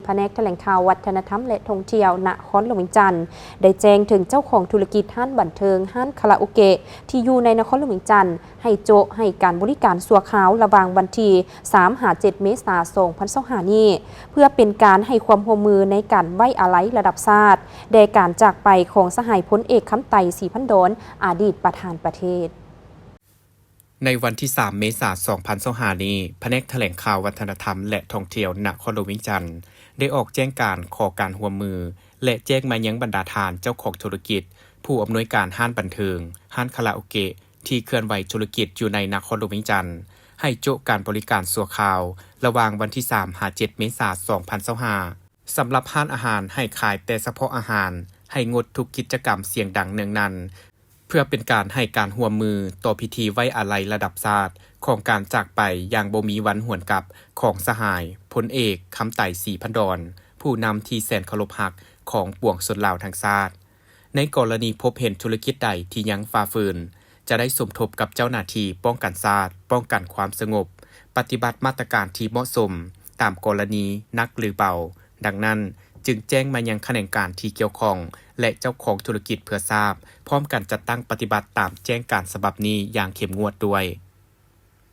ພະແນກຖະແຫຼງຂ່າວ ວັດທະນະທຳ ແລະ ທ່ອງທ່ຽວ ນະຄອນຫຼວງວຽງຈັນ ໄດ້ແຈ້ງເຖິງເຈົ້າຂອງທຸລະກິດຮ້ານບັນເທີງ, ຮ້ານຄາຣາໂອເກະ ທີ່ຢູ່ໃນນະຄອນຫຼວງວຽງຈັນ ໃຫ້ໂຈະໃຫ້ການບໍລິການຊົ່ວຄາວ ລະຫວ່າງວັນທີສາມຫາເຈັດເມສາ ສອງພັນຊາວຫ້ານີ້ ເພື່ອເປັນການໃຫ້ຄວາມຮ່ວມມືໃນການໄວ້ອາໄລລະດັບຊາດ ແດ່ການຈາກໄປຂອງສະຫາຍພົນເອກ ຄຳໄຕ ສີພັນດອນ ອະດີດປະທານປະເທດ. ໃນວັນທີສາມເມສາ ສອງພັນຊາວຫ້ານີ້, ພະແນກຖະແຫຼງຂ່າວ ວັດທະນະທຳ ແລະ ທ່ອງທ່ຽວ ນະຄອນຫຼວງວຽງຈັນ ໄດ້ອອກແຈ້ງການຂໍການຮ່ວມມື ແລະ ແຈ້ງມາຍັງບັນດາທ່ານເຈົ້າຂອງທຸລະກິດ, ຜູ້ອຳນວຍການຮ້ານບັນເທີງ, ຮ້ານຄາຣາໂອເກະ ທີ່ເຄື່ອນໄຫວທຸລະກິດຢູ່ໃນນະຄອນຫຼວງວຽງຈັນ ໃຫ້ໂຈະການບໍລິການຊົ່ວຄາວ ລະຫວ່າງວັນທີສາມຫາເຈັດເມສາ ສອງພັນຊາວຫ້າ. ສຳລັບຮ້ານອາຫານໃຫ້ຂາຍແຕ່ສະເພາະອາຫານ, ໃຫ້ງົດທຸກກິດຈະກຳສຽງດັງເນືອງນັນ, ເພື່ອເປັນການໃຫ້ການຮ່ວມມືຕໍ່ພິທີໄວ້ອາໄລລະດັບຊາດຂອງການຈາກໄປຢ່າງບໍ່ມີວັນຫວນກັບຂອງສະຫາຍພົນເອກ ຄຳໄຕ ສີພັນດອນ, ຜູ້ນຳທີ່ແສນເຄົາລົບຮັກຂອງປວງຊົນລາວທັງຊາດ. ໃນກໍລະນີພົບເຫັນທຸລະກິດໃດທີ່ຍັງຝ່າຝືນ, ຈະໄດ້ສົມທົບກັບເຈົ້າໜ້າທີ່ປ້ອງກັນຊາດ, ປ້ອງກັນຄວາມສະຫງົບ, ປະຕິບັດມາດຕະການທີ່ເໝາະສົມຕາມກໍລະນີໜັກ ຫຼື ເບົາ. ດັ່ງນັ້ນ, ຈຶ່ງແຈ້ງມາຍັງຂະແໜງການທີ່ກ່ຽວຂ້ອງ ແລະ ເຈົ້າຂອງທຸລະກິດເພື່ອຊາບ, ພ້ອມກັນຈັດຕັ້ງປະຕິບັດຕາມແຈ້ງການສະບັບນີ້ຢ່າງເຂັ້ມງວດດ້ວຍ.